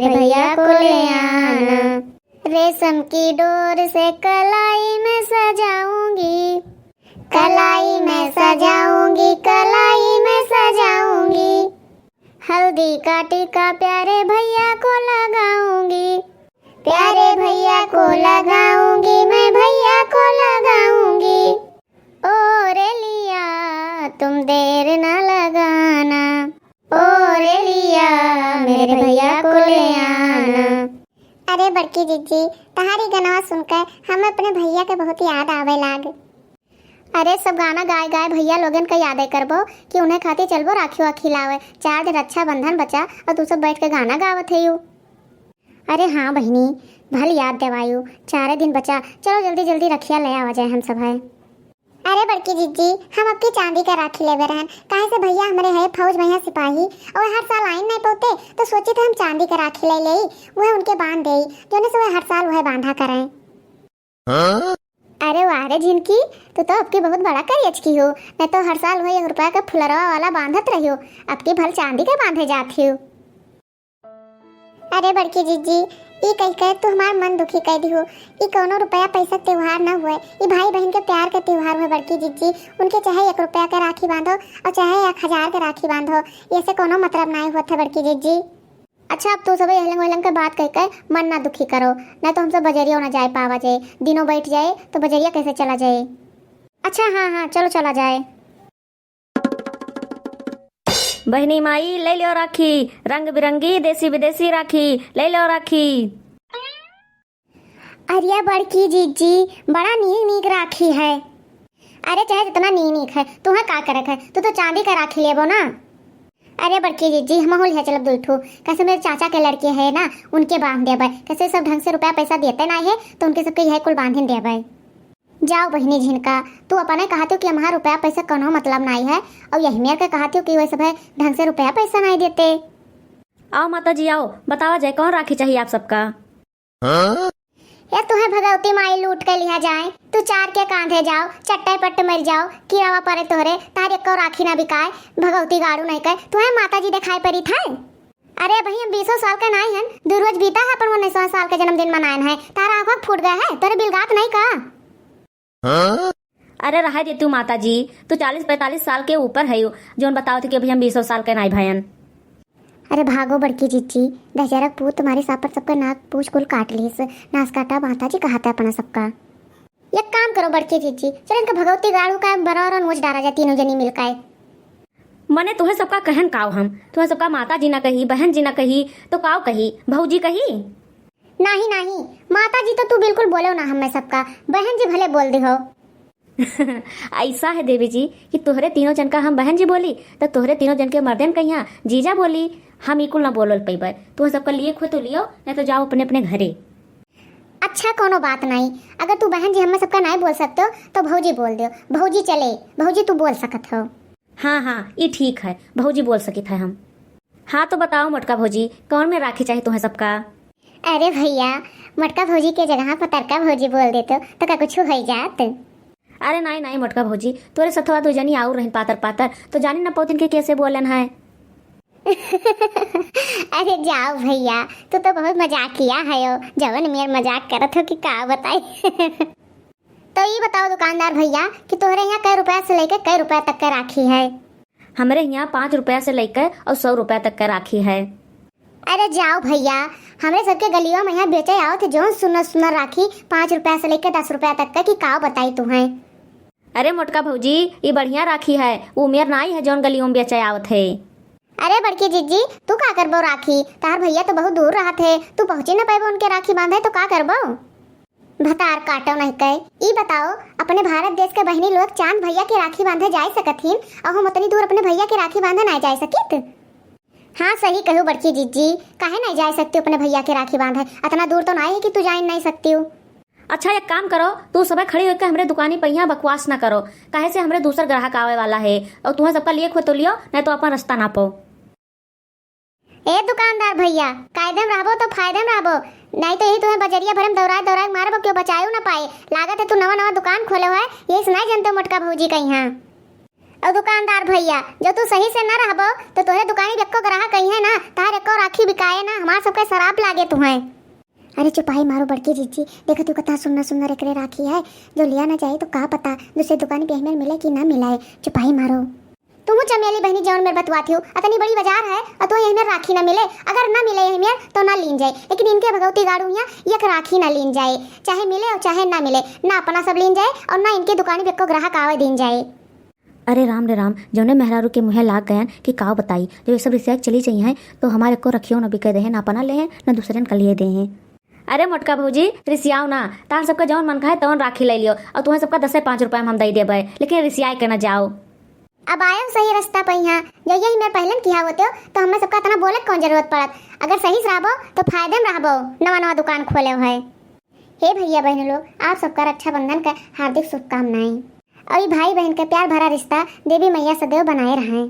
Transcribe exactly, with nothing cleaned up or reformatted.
भैया को ले आना। रेशम की डोर से कलाई में सजाऊंगी, कलाई में सजाऊंगी, कलाई में सजाऊंगी। हल्दी का टीका प्यारे भैया को लगाऊंगी, प्यारे भैया को लगाऊंगी, मैं भैया को लगाऊंगी। ओ रेलिया, तुम देर ना लगाना। ओ रेलिया, मेरे भैया को ले आना। अरे बड़की जिज्जी, तहारी गनवा सुनकर हम अपने भैया के बहुत याद आवे लाग। अरे, सब गाना गाए गाए भैया लोगन का यादे करबो कि उन्हें खातिर चलबो राखी वाखी लावे। चार दिन रक्षाबंधन बचा और तू सब बैठ के गाना गावत है यू। अरे हाँ बहिनी, भल याद देवायु, चारे दिन बचा। चलो जल्दी जल्दी रखिया ले आवा जाए हम सब है। अरे बड़की जिज्जी, हम अबकी चांदी का राखी लेवे रहन, काहे से भैया हमरे है फौज में यहाँ सिपाही, और हर साल आइन नहीं पौते, तो सोचे थे हम चांदी का राखी ले लेई, वह उनके बांध देई, जोने से वह हर साल वह बांधा करें। अरे वाह रे झिनकी, तू तो अबकी बहुत बड़ा करियच की हो, नहीं तो हर साल वह एक रुपया का फुलरवा वाला बांधत रहियो, अबकी भल चांदी का बांधे जात हियो। अरे बड़की जिज्जी, ई कह के तू हमार मन दुखी कर दिहो। ई कौनो रुपया पैसा त्योहार न हुए, ई भाई बहन के प्यार के त्योहार हुए बड़की जिज्जी। उनके चाहे एक रुपया के राखी बांधो और चाहे एक हजार के राखी बांधो, ये से कौनो मतलब नाई होत है बड़की जिज्जी। अच्छा, अब तू सब एहलंग ओहलंग के बात कह के मन ना दुखी करो, नहीं तो हम सब बजरिया ना जाए पावा जाए, दिनों बैठ जाए तो बजरिया कैसे चला जाए। अच्छा हाँ हाँ, चलो चला जाए। बहिनी माई, ले लियो राखी, रंग बिरंगी देसी विदेशी राखी, ले लियो राखी। अरे बड़की जिज्जी, बड़ा नीक नीक राखी है। अरे चाहे जितना नीक नीक है, तुहें का करक है, तू तो चांदी का राखी लेबो ना। अरे बड़की जिज्जी, हमहू लिहे चलब दुई ठो, कैसे मेरे चाचा के लड़के है ना, उनके बांध देबै। कैसे सब ढंग से रुपया पैसा देते ना है, तो उनके सबके यह कुल बांधिन देबै। जाओ बहिनी झिनका, तू अपने कहत हो कि हमार रुपया पैसा कौनो मतलब नाई है, और यही मेर के कहत हो कि वह सब है ढंग से रुपया पैसा नाई देते। आओ माता जी आओ, बतावा जाए कौन राखी चाहिए आप सबका? हाँ? या तुहें भगवती माई लूट के लिहा जाए, तू चार के कांधे जाओ, चट्टे पट्ट मर जाओ, किरावा परे तोहरे, तार एको राखी ना बिकाए, भगवती गाड़ू नहीं कहे, तुहें माता जी दिखाई पड़ी था। अरे भाई, हम बीसों साल के नाई हन, दू रोज बीता है अपन उन्नीसवाँ साल के जन्मदिन मनायन है, तारा आँखों फूट गया है, तोरे बिलगात नहीं का? हाँ? अरे रहा दे तू माता जी, तू चालीस पैंतालीस साल के ऊपर है, जोन बताओ थे कि अभी हम बीसों साल के नाई भयन। अरे भागो बड़की जिज्जी, दशहरा के पूत तुम्हारे सापर सबका नाक पूछ कुल काट लीस, नास काटा माता जी कहा था अपना सबका। एक काम करो बड़की जिज्जी, चलो इनका भगवती गाड़ू का बरौरा नोच डारा जाए तीनों जनी मिलकर। मने तुहें सबका कहन काव हम? तुहें सबका माता जी ना कही, बहन जी ना कही, तो काव कही? भौजी कही? नाही, नाही, माता जी तो तू बिल्कुल बोलो ना हमें सबका, बहन जी भले बोल दिहो। ऐसा है देवी जी कि तोहरे तीनों जन का हम बहन जी बोली, तो तोहरे तीनों जन के मर्दन कहिया जीजा बोली, हम ई कुल ना बोलल पैबै। तुहें सबका लिए खुद तो लियो, नहीं तो जाओ अपने अपने घरे। अच्छा, कोनो बात नाई। अगर तू बहन जी हमें सबका नाई बोल सकते हो, तो भौजी बोल दो। भौजी चले, भौजी तू बोल सकत हो। हाँ, हाँ, ई ठीक है, भौजी बोल सकित है हम। हाँ, तो बताओ मोटका भौजी, कौन में राखी चाहे तुम्हें सबका? अरे भैया, मोटका भौजी के जगह पतरका भौजी बोल देतो, तो का कुछ हो जात? अरे नाई, नाई मोटका भौजी, तोरे सथवा दो जनी आउर रहिन पातर पातर, तो जानी न पौतिन के कैसे बोलन है। अरे जाओ भैया, तू तो बहुत मजाकिया हयो, जवन मेर मजाक करत हो कि का बताई। तो ई बताओ दुकानदार भैया कि तोहरे यहाँ कै रुपया से लेके कै रुपया तक के राखी है? हमरे यहाँ पाँच रुपया से लेके और सौ रुपया तक के राखी है। अरे जाओ भैया, हमरे सबके गलियों में यहाँ बेचे आवत है जौन सुनर सुनर राखी, पाँच रुपया से लेके दस रुपया तक के, कि का बताई तुहें। अरे मोटका भौजी, ई बढ़िया राखी है, ऊ मेर नाई है जौन गलियों में बेचे आवत है। अरे बड़की जिज्जी, तू का करबो राखी? तार भैया तो बहुत दूर रहत है, तू पहुँची न पैबो उनके राखी बांधे, तो का करबो? भतार काटो नहीं कहे। ई बताओ, अपने भारत देश के बहिनी लोग चांद भैया के राखी बांधे जाए सकत हिन, और हम उतनी दूर अपने भैया के राखी बांधे नहीं जाए सकित? हाँ, सही कहू बड़की जिज्जी, काहे नहीं जाए सकती अपने भैया के राखी बांधे? इतना दूर तो नहीं है कि तू जाए नहीं सकती हो। अच्छा, एक काम करो, तू सबे खड़ी होके हमरे दुकानी पे यहाँ बकवास ना करो, काहे से हमरे दूसर ग्राहक आवे वाला है, और तुम्हें सबका लिए खुद तो लियो, नहीं तो अपन रास्ता नापो। ए दुकानदार भैया, कायदे में रहबो तो फायदे में रहबो, नहीं तो यही तुम्हें बजरिया भरे में दौड़ाए दौड़ाए मारबो, क्यों बचायो ना पाए। लागत है तू नवा नवा दुकान खोले है, यही से नहीं जनते मोटका भौजी का यहाँ। और दुकानदार भैया, जो तू सही से ना रहबो, तो तोहरे दुकानी पे एको ग्राहक अइहें ना, तहार एको राखी बिकाए ना, हमार सबके सराप लागे तुहें। अरे चुपाई मारो बड़की जीजी, देखत हू कतना सुन्नर सुन्नर एकरे राखी है, जो लिया ना जाए तो का पता दूसरे दुकानी पे एहमेर मिले कि ना मिले। चुपाई मारो। तुहू चमेली बहिनी जौन मेर बतुआत हू, अतनी बड़ी बाजार है और तुहें एहमेर राखी ना मिले। अगर ना मिले एहमेर तो ना लीन जाए, लेकिन इनके भगवती गाड़ू हियाँ एक राखी ना लीन जाए, चाहे मिले और चाहे ना मिले, ना अपना सब लीन जाए और ना इनके दुकानी पे एको ग्राहक आवे दीन जाए। अरे राम रे राम, जौने मेहरारू के मुँहे लाग गयन कि काव बताई, जब ये सब रिसिया के चली जइहें तो हमार एको रखियो न बिके देहें, ना अपना लेहें, ना दूसरन का लिए देहें। अरे मोटका भौजी, रिसियाओ ना, तार सबका जौन मन कहे तौन राखी ले लियो, और तुहें सबका दसे पाँच रुपया में हम दई देबे, लेकिन रिसियाए के ना जाओ। अब आयो सही रास्ता पे यहाँ, जो यही मेर पहले न किहा होते हो, तो हमें सबका इतना बोले के कौन जरूरत पड़त। अगर सही से रहबो तो फायदे में रहबो, नवा नवा दुकान खोले है। हे भैया बहन लोग, आप सबका रक्षाबंधन का हार्दिक शुभकामनाएं। और ई भाई बहन का प्यार भरा रिश्ता देवी मैया सदैव बनाए रहें।